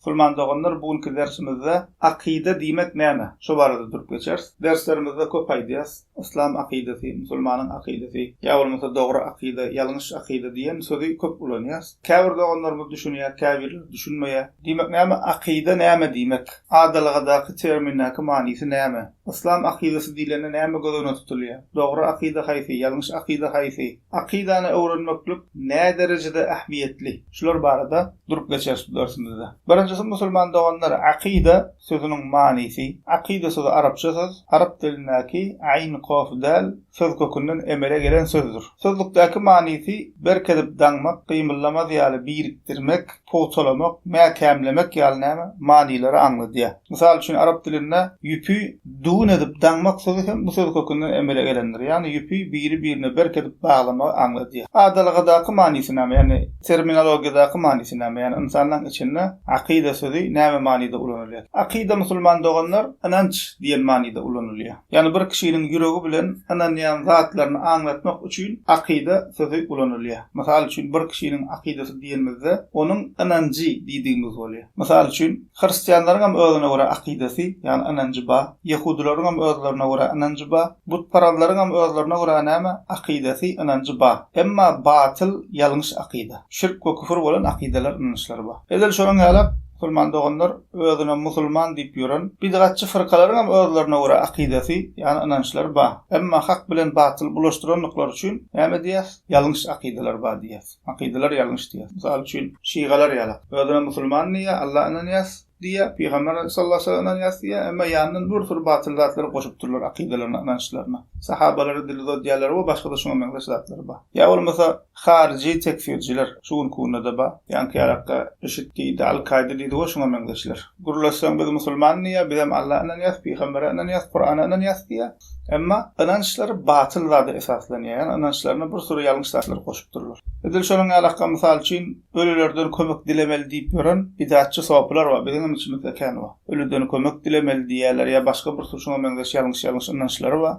Musulman doganlar bu günki dersimizde akyda diýmek näme? Şo barada durup geçeris. Derslerimizde köp aýdýas. Yslam akydasy, musulmanyň akydasy, ýa bolmasa dogry akyda, ýalňyş akyda diýen sözi köp ulanýas. Käbir doganlarymyz düşünýär, käbirleri düşünmeýär. Diýmek näme? Akyda näme diýmek? Adalgadaky termindäki manysy näme? Yslam akydasy diýlende näme göz öňüne tutulýar? Dogry akyda haýsy, ýalňyş akyda haýsy? Akydany öwrenmeklik näderejede ähmiýetli? Şular barada durup geçeris bu dersimizde. Birinjisi musulman doganlar akyda sözüniň manysy. Akyda sözi arapça söz. Arap dilindäki aýn kof dal söz kökünden emele gelen sözdür. Sözlükdäki manysy berk edip daňmak, gymyldamaz ýaly birikdirmek, pugtalamak, mäkämlemek ýaly näme manylary aňladýar. Mysal üçin, arap dilinde ýüpi düwün edip daňmak sözi hem bu söz kökünden emele gelendir. Ýagny ýüpi biri-birine berk edip baglamagy aňladýar. Adalgadaky manysy näme, ýagny terminologiýadaky manysy näme, ýagny ynsanlaryň içinde akyda sözi näme manyda ulanylýar? Akyda musulman doganlar ynanç diýen manyda ulanylýar. Ýagny bir kişiniň ýüregi bilen ynanýan zatlaryny aňlatmak üçin akyda sözi ulanylýar. Mysal üçin, bir kişiniň akydasy diýenimizde, onuň ynanjy diýdigimiz bolýar. Mysal üçin, hristianlaryň hem özüne görä akydasy, ýagny ynanjy bar, ýehudylaryň hem özlerine görä ynanjy bar, butparazlaryň hem özlerine görä näme, akydasy, ynanjy bar. Emma batyl, ýalňyş akyda, şirk we küfür bolan akydalar, ynançlary bar. Edil şonuň ýalak, musulman doganlar, özüne musulman diýip ýören bidgatçy fyrkalaryň hem özlerine görä akydasy, ýagny ynançlary bar. Emma hak bilen batyly bulaşdyrandyklary üçin näme diýýäs? Ýalňyş akydalar bar diýýäs. Akydalar ýalňyş diýýäs. Mysal üçin, şigalar ýalak. Özüne musulman diýýär, Alla ynanýas diýýär, Pygamber sallallahu aleyhi ve sellem ynanýas diýýär, emma ýanyndan bir sürü batyl zatlary goşupdyrlar akydalaryna, ynançlaryna. Sahabalary dil uzadýarlar we başga-da şuňa meňzeş zatlar bar. Ýa bolmasa Haryjy tekfirçiler şu günki günde-de bar. Ýaňky ýalakda IŞİD diýdi, Al-Kaýda diýdi we şuňa meňzeşler. Gürleşseň biz musulman diýýär, bizem Alla ynanýas, pygambere ynanýas, Kurana ynanýas diýýär. Emma ynançlary batyl zada esaslanýar. Ýagny ynançlaryna bir süri ýalňyş zatlary goşupdyrlar. Edil şonuň ýalakka mysal üçin ölülerden kömek dilemeli diýip ýören bidatçy sopylar bar, biziňem içimizde kän bar. Ölüden kömek dilemeli diýýärler ýa başga bir sürü şuňa meňzeş ýalňyş-ýalňyş ynançlary bar.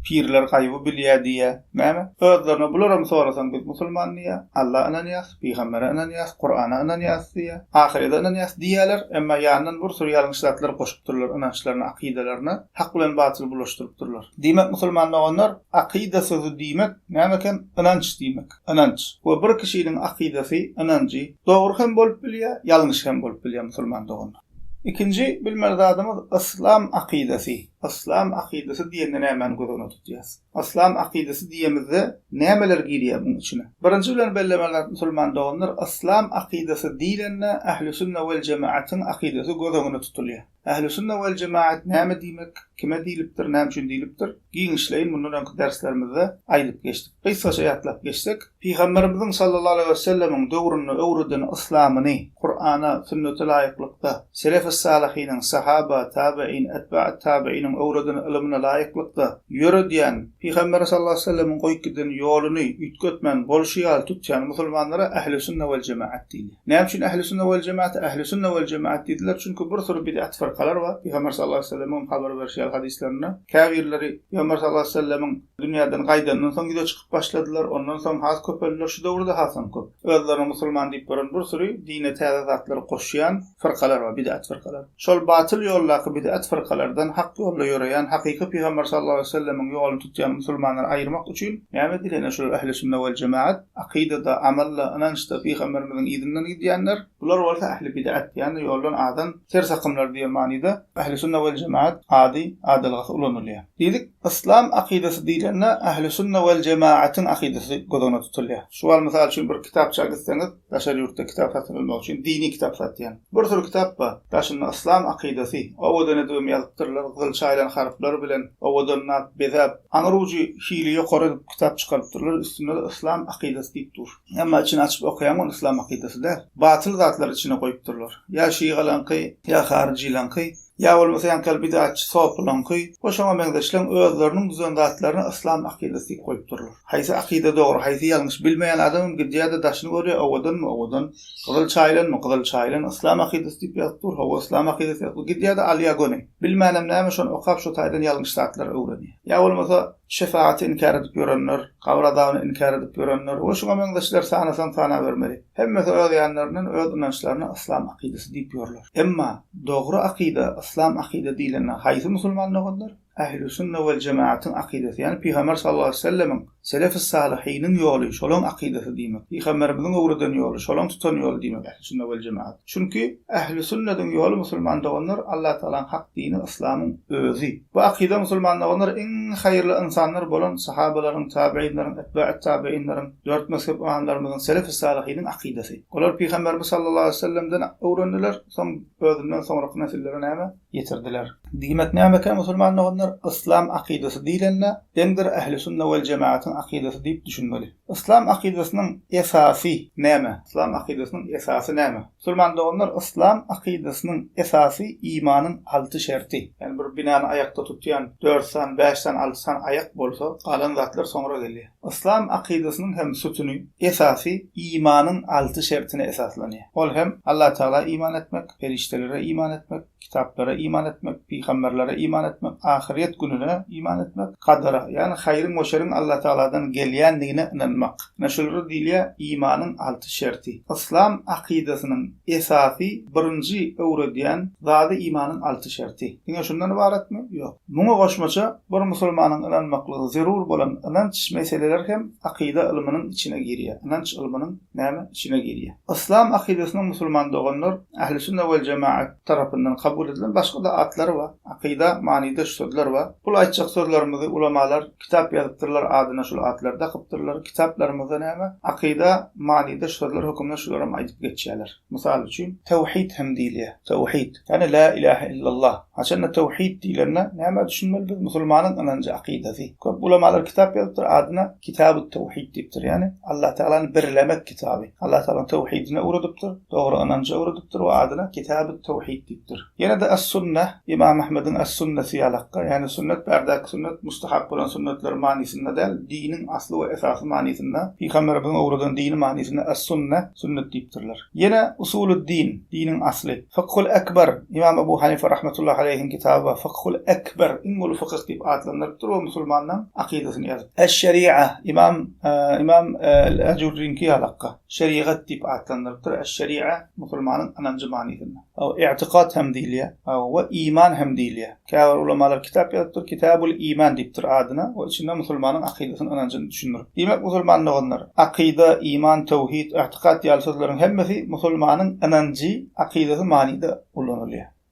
Pirler gaýyby bilýär diýýär. Näme? Özlerine bularam sorasaň biz musulman diýýär, Alla ynanýas, pygambere ynanýas, Kurana ynanýas diýýär, ahyrete ynanýas diýýärler, emma ýanyndan bir sürü ýalňyş zatlar goşupdyrlar ynançlaryna, akydalaryna, hak bilen batyly bulaşdyrypdyrlar. Diýmek musulman doganlar, akyda sözi diýmek näme eken? Ynanç diýmek. Ynanç. We bir kişiniň akydasy, ynanjy dogry hem bolup bilýär, ýalňyş hem bolup bilýär musulman doganlar. Ikinji bilmeli zadymyz yslam akydasy. Yslam akydasy diýende nämäni göz öňüne tutýas? Yslam akydasy diýemizde nämeler girýär muň içine? Birinji bilen bellemeli zat musulman doganlar yslam akydasy diýlende ähli-sünne wel-jemaatyň akydasy göz öňüne tutulýar. Ähli-sünne wel-jemaat näme diýmek, kime diýlipdir, näme üçin diýlipdir? Giňişleýin mundan öňki derslerimizde aýdyp geçdik. Gysgaça ýatlap geçsek, Pygamberimiziň sallallahu aleýhi wesellemiň döwründe öwreden yslamyny Kurana, sünnete laýyklykda, selef-i-salyhynyň, sahaba, tabein, etba'ut-tabeiniň öwreden ylymyna laýyklykda ýöredýän, Pygamber sallallahu aleýhi wesellemiň goýup giden ýoluny üýtgetmän bolşy ýaly tutýan musulmanlara ähli-sünne wel-jemaat diýilýär. Näme üçin ähli-sünne wel-jemaat? Ähli-sünne wel-jemaat diýdiler, çünki bir süri bid'at fyrkalar bar, Pygamber sallallahu aleýhi wesellemiň habar berşi ýaly hadyslarynda, käbirleri Pygamber sallallahu aleýhi wesellemiň dünýäden gaýdandan soň ýüze çykyp başladylar, ondan soň has köpeldiler, şu döwürde hasam köp. Özlerine musulman diýip gören bir süri dine täze zatlary goşýan fyrkalar bar, bid'at fyrkalar. Şol batyl ýoldaky bid'at fyrkalardan hak ýolda ýöreýän, hakyky Pygamber sallallahu aleýhi wesellemiň ýoluny tutýan musulmanlary aýyrmak üçin näme edilýär? Ine şular ähli-sünne wel-jemaat, akydada, amalda, ynançda Pygamberimiziň yzyndan gidýänler, bular bolsa ähli bid'at, ýagny ýoldan azan ters akymlar diýen manyda ähli-sünne wel-jemaat ady, adalgasy ulanylýar. Diýdik, Yslam akydasy diýlende ähli-sünne wel-jemaatyň akydasy göz öňünde tutulýar. Şu wagt mysal üçin bir kitapça gitseňiz, daşary ýurtda kitap satyn almak üçin dini kitap satýan. Bir sürü kitap bar. Daşynda yslam akydasy, owadan edibem ýazypdyrlar, gyzyl çaýylan harplar bilen owadanlap, bezäp, aňry ujy hili ýokary edip kitap çykarypdyrlar, üstünde-de yslam akydasy diýip dur. Emma içini açyp okaýaň ol yslam akydasy däl. Batyl zatlary içine goýupdyrlar. Ýa şygalaňky, ýa haryjylaňky. Ýa bolmasa ýaňky bidatçy sopulaňky we şoňa meňzeşleň özleriniň düzen zatlaryny yslam akydasy diýip goýupdyrlar. Haýsy akyda dogry, haýsy ýalňyş bilmeýän adamam gidýär-de daşyny görýär, owadanmy, owadan, gyzyl çaýylanmy, gyzyl çaýylan, yslam akydasy diýip ýazyp dur, hawa yslam akydasy ýazyp dur, gidýär-de alýar göni. Bilmänem näme şony okap şo taýdan ýalňyş zatlary öwrenýär. Ýa bolmasa şefagaty inkär edip ýörenler, gabyr azabyny inkär edip ýörenler we şuňa meňzeşler sanasaň sanabermeli. Hemmesi öz ýanlaryndan öz ynançlaryna yslam akydasy diýip ýörler. Emma dogry akyda yslam akyda diýlende haýsy musulman doganlar? Ähli sünne wel jemaatyň akydasy, ýagny Pygamber sallallahu aleýhi we sellemiň, selef-i salyhynyň ýoly, şolaň akydasy diýmek. Pygamberimiziň öwreden ýoly, şolaň tutan ýoly diýmek ähli sünne wel jemaat. Çünki ähli sünnediň ýoly musulman doganlar Allah Tagalaň hak dini yslamyň özi. Bu akyda musulman doganlar iň haýyrly ynsanlar bolan sahabalaryň, tabiinleriň, etba'it tabiinleriň, dört mezhep ymamlarymyzyň, selef-i salyhynyň akydasy. Olar Pygamberimiz sallallahu aleýhi we sellemden öwrendiler, soň özünden soňraky nesillere näme? Ýetirdiler. Diýmek nämekä musulman doganlar, yslam akydasy diýlende, deňdir ähli sünne wel jemaatyň akydasy diýip düşünmeli. Yslam akydasynyň esasy näme? Yslam akydasynyň esasy näme? Musulman doganlar, yslam akydasynyň esasy imanyň alty şerti. Ýagny bir binany aýakda tutýan dört sany, bäş sany, alty sany aýak bolsa, galan zatlar soňra gelýär. Yslam akydasynyň hem sütüni, esasy imanyň alty şertine esaslanýar. Ol hem, Allatagala iman etmek, perişdelere iman etmek, kitaplara iman etmek, pygamberlere iman etmek, ahyrýet gününe iman etmek, kadara, ýagny haýryň we şeriň Allatagaladan gelýändigine ynanmak. Ine şulara diýilýär imanyň alty şerti. Yslam akydasynyň esasy birinji öwredýän zady imanyň alty şerti. Diňe şundan ybaratmy? Ýok. Muňa goşmaça bir musulmanyň ynanmaklygy zerur bolan ynanç meseleleri hem akyda ylmynyň içine girýär. Ynanç ylmynyň näme içine girýär. Yslam akydasynyň musulman doganlar, Ähli-sünne wel-jemaat, tarapyndan kabul edilen başga-da atlary bar. Akyda manydaş sözler bar. Bul aýtjak sözlerimizi ulamalar kitap ýazypdyrlar adyna şul atlary dakypdyrlar. Kitaplarymyzda näme akyda manydaş sözler höküminde şularam aýdyp geçýärler. Mysal üçin, tewhid hem diýilýär. Tewhid. Ýagny la ilahe illallah. Haçanda tewhid diýlende nämä düşünmeli biz? Musulmanyň ynanjy, akydasy. Köp ulamalar kitap ýazypdyr, adyna Kitabut tewhid diýipdir. Ýagny Allah Tagalany birlemek kitaby. Allah Tagalanyň tewhidine öwredipdir, dogry ynanjy öwredipdir we adyna Kitabut tewhid diýipdir. Ýene-de As-Sunnah, Ymam Ahmediň As-Sunnasy ýalakka, ýagny sünnet bärdäki sünnet mustahap bolan sünnetler manysynda däl, diniň asly we esasy manysynda, Pygamberimiziň öwreden dini manysynda As-Sunnah, sünnet diýipdirler. Ýene Usulud-din, diniň asly. Fykhul Ekber, Ymam Abu Hanife rahmetullahi aleýhiň kitaby bar, Fykhul Ekber, iň uly fykyh diýip atlandyrypdyr we musulmanlaryň akydasyny ýazypdyr. Eş-Şeria, Ymam Ymam El-Ajurriňki ýalakka, Şerigat diýip atlandyrypdyr, Eş-Şeria, musulmanyň ynanjy manysynda. I'tikat hem diýilýär we iman hem diýilýär. Käbir ulamalar kitap ýazypdyr, Kitabul Iman diýipdir adyna we içinde musulmanyň akydasyny, ynanjyny düşündirip. Diýmek, musulman doganlar, akyda, iman, töwhid, i'tikat ýaly sözleriň hemmesi musulmanyň ynanjy, akydasy manyda ulanylýar.